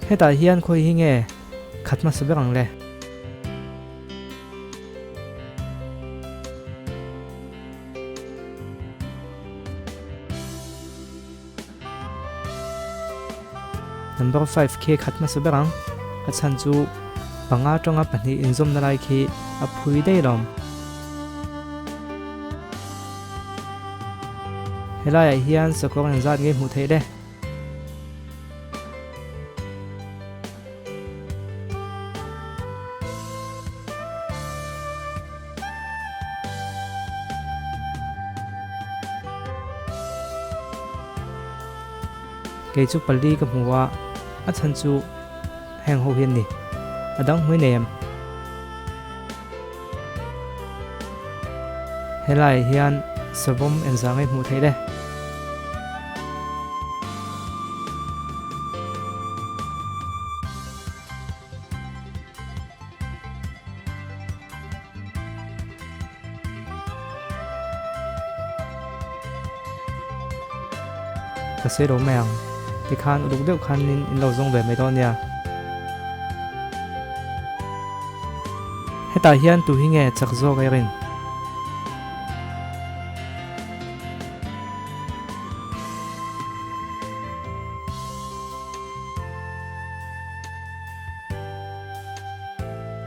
Hetah hian khawi hi nge khat hmasa ber ang le? Number 5 khi khat hmasa ber ang. A chhan chu panga tanga pahnih inzawmna lai khi a phui daih lawm. Helaiah hian sakawr engzat nge hmuh theih le? Kei chu pali ka hmu a, a chhan chu heng ho hi an ni. A dang hmui nei em? Helaiah hian savawm engzah nge hmuh theih le? Ka sawi lo mai ang. Tikhan uluk deuh khanin in lo zawng ve mai dawn nia. Hetah hian tu hi nge chak zawk a rin?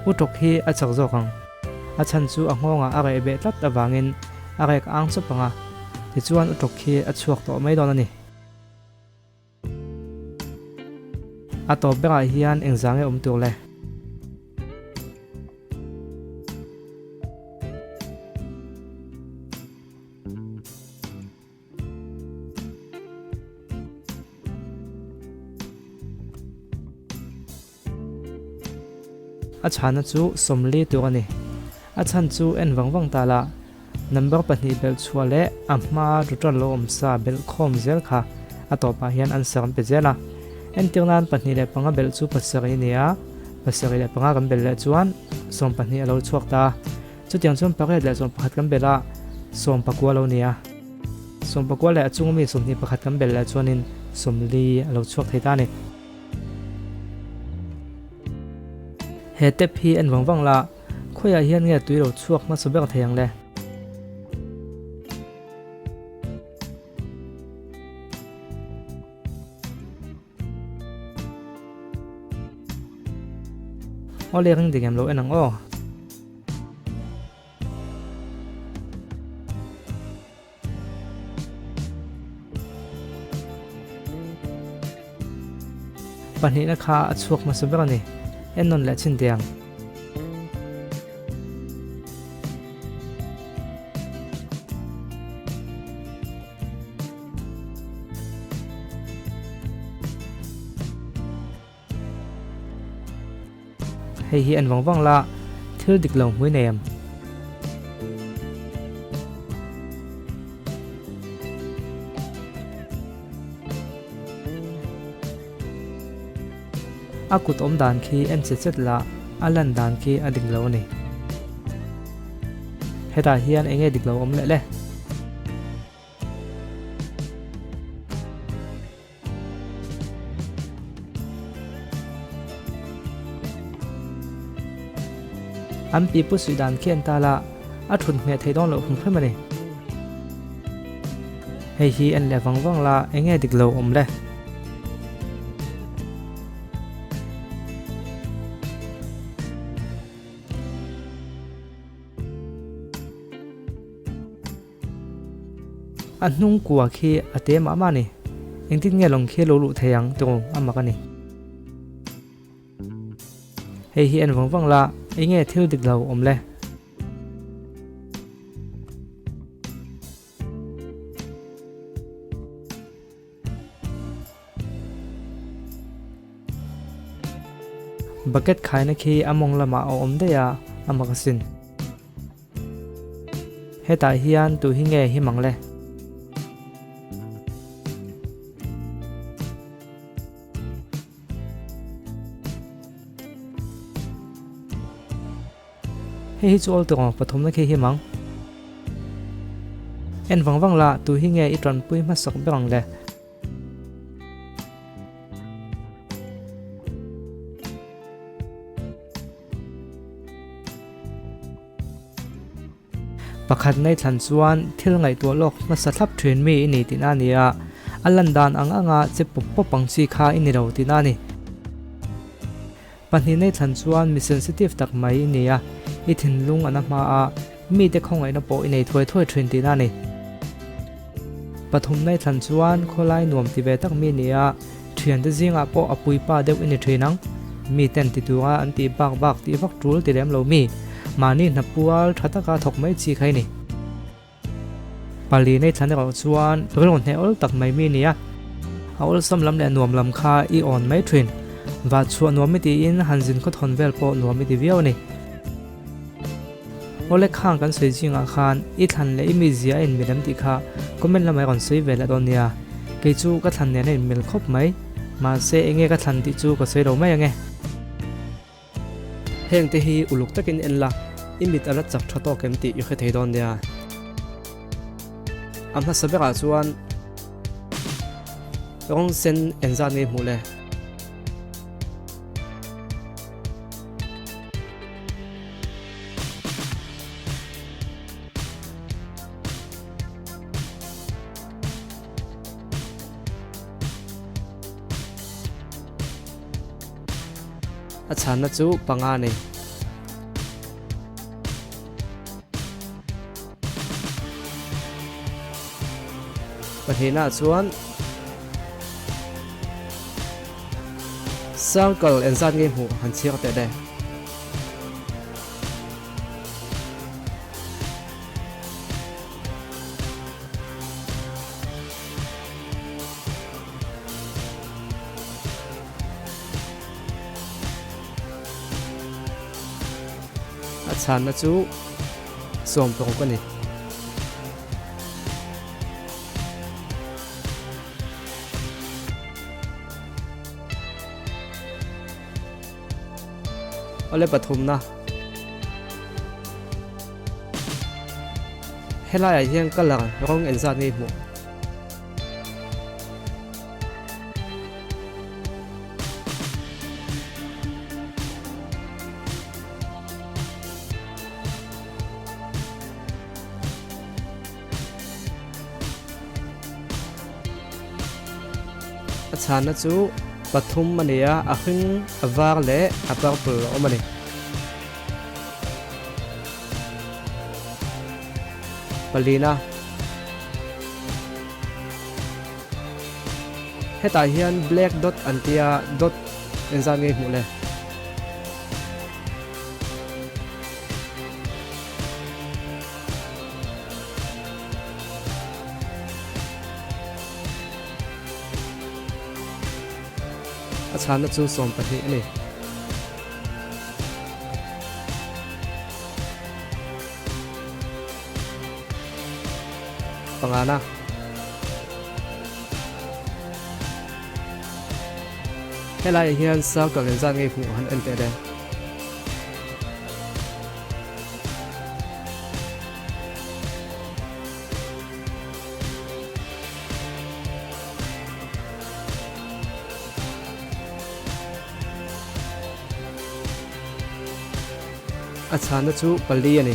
U tawk hi a chak zawk ang. A chhan chu a nghawngah a reh beh tlat avangin a rek ang chawp ang a, tichuan u tawk hi a chhuak tawh mai dawn a ni. A tawp berah hian engzah nge awm tur le? A chhana chu 40 tur a ni. A chhan chu en vang vang ta la, number pahnih belh chhuah leh a hma total lo awm sa belh khawm zel kha a tawpah hian answer an pe zel a. Entir nan 2 5 belh chu pasarih a ni a, 7 5 kan belh leh chuan 12 a lo chhuak ta a. Chutiang chuan pariat leh 11 kan belh a, 19 a lo ni a. 19 leh a chunga mi 21 kan belh leh chuanin 40 a lo chhuak thei ta a ni. He tap hi en vang vang la, khawiah hian nge tui lo chhuak hmasa ber thei ang le? Aw le ring dik em lo en ang aw. Pahnihna kha a chhuak hmasa ber a ni. En nawn leh chin teh ang. Hei hi en vang vang la, thil dik lo hmui nei em? A kut awm dan khi en che chet la, a lan dan khi a dik lo a ni. Hetah hian eng nge dik lo awm leh le? An pipu suih dan khi an tal a, a thut hmeh theih dawn loh hrim hrim a ni. Hei hi en leh vang vang la, eng nge dik lo awm le? A hnung kua khi a te mah mah a ni. Engtin nge lawng khi a lo luh thei ang tiraw a mak a ni. Hei hi en vang vang la, eng nge thil dik lo awm le? Bucket khaina khi a mawng lamah a awm daih a, a mak asin. Hetah hian tu hi nge him ang le? Hei hi chu awl tawng pathumna khi him ang. En vang vang la, tu hi nge i tanpui hmasak ber ang le? Pakhat nei thlan chuan thil ngaihtuah lawk hmasa thlap thin mi i ni tihna a ni a, a lan dan ang anga che pawp pawp ang chi kha i ni lo tihna a ni. Pahnih nei thlan chuan mi sensitive tak mai i ni a, i thinlung a na hma a, mite khawngaihna pawh i nei thuai thuai thin tihna a ni. Pathum nei thlan chuan khawlai nuam ti ve tak mi i ni a, thiante zingah pawh a puipa deuh i ni thin ang. Miten ti tura an tih bak bak tih vak tul ti lem lo mi, mahni hnapual tha taka thawk mai chi kha i ni. Pali nei thlan erawh chuan rilru hneh awl tak mai mi nia. A awlsam lam leh nuam lam kha i awn mai thin. Vah chhuah nuam i tiin han zin khawthawn vel pawh nuam i ti viau a ni. Awle khang kan sawi zingah khan i thlan leh i mizia a inmil em tih kha comment lamah i rawn sawi ve leh dawn nia. Kei chu ka thlan nen a inmil khawp mai. Mahse enge ka thlan tih chu ka sawi lo mai ange. Heng te hi uluk takin en la, i mit a la chak tha tawk em tih i hre thei dawn nia. A hmasa berah chuan rawng sen engzat nge hmuh le? A chhanna chu panga a ni. Pahnihnaah chuan circle engzat nge hmuh han chhiar teh le. A chhanna chu 16 a ni. Awle pathumna. Helaiah hian colour rawng engzat nge i hmuh? A chhanna chu pathum a ni a, a hring, a var leh a purple a awm a ni. Palina. Hetah hian black dot an tia dot engzat nge hmuh le? A chhanna chu 12 a ni. Pangana. Helaiah hian circle engzat nge hmuh han en teh le. A chhanna chu pali a ni.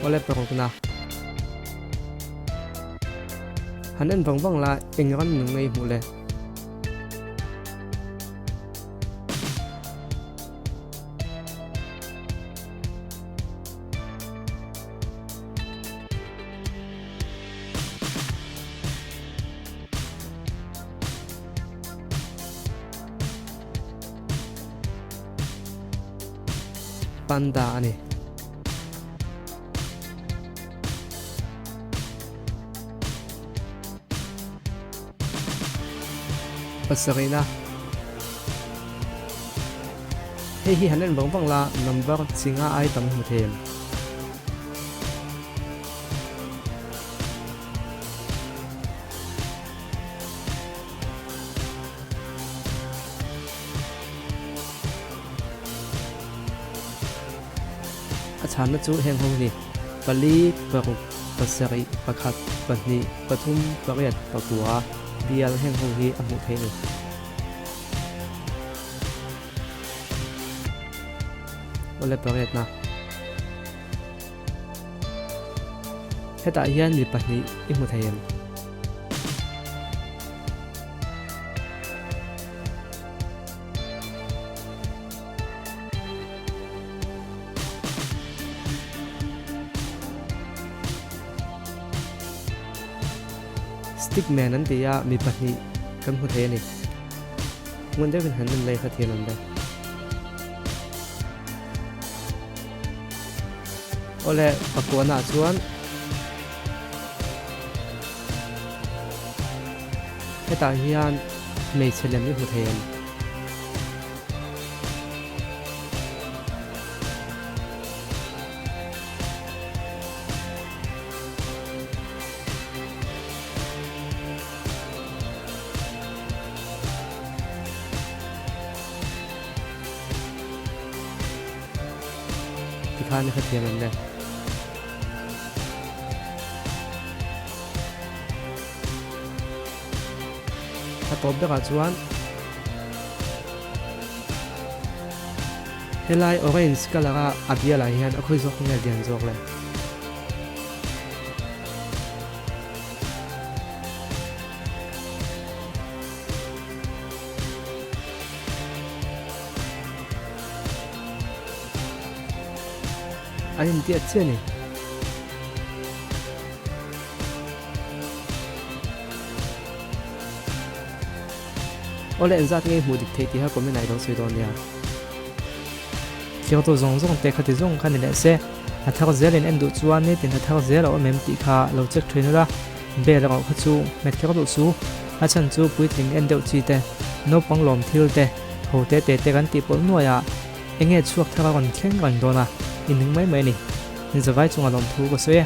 Awle parukna. Han en vang vang la eng ram nung ngei hmuh le. Panda a ni. Pasarihna. Hei hi han en vang vang la number chi nga ai tam hmu thei em? A chhanna chu heng ho hi ni, pali, paruk. Pasarih, pakhat, pahnih, pathum, pariat, pakua, bial heng ho hi a hmuh theih a ni. Awle pariatna. Hetah hian mi pahnih i hmu thei em? Stickman an ti a, mi pahnih kan hmu thei a ni. Ngun deuhin han en lei kha thiam an be. Awle, pakuanah chuan hetah hian hmeichhe lem i hmu thei em? Tikhan i hrethiam em le? A tawp berah chuan helai orange colour a a bialah hian a khawi zawk nge lian zawk le? An intiat chiah a ni. Awle engzat nge i hmuh dik theih tih kha comment ah i lo sawi dawn nia. Thirtu zawng zawng te khati zawng kha ni leh se, a thar zel in en duh chuan nitin a thar zel a awm em tih kha lo check thin ula, bel erawh kha chu hmet kher duh su, a chhan chu puitling en deuh chi te, naupang lawm thil te, ho te te te kan tih pawlh nuai a, enge chhuak thar a rawn thleng reng dawn a, i ning mai mai a ni. Zavai chunga lawmthu ka sawi e.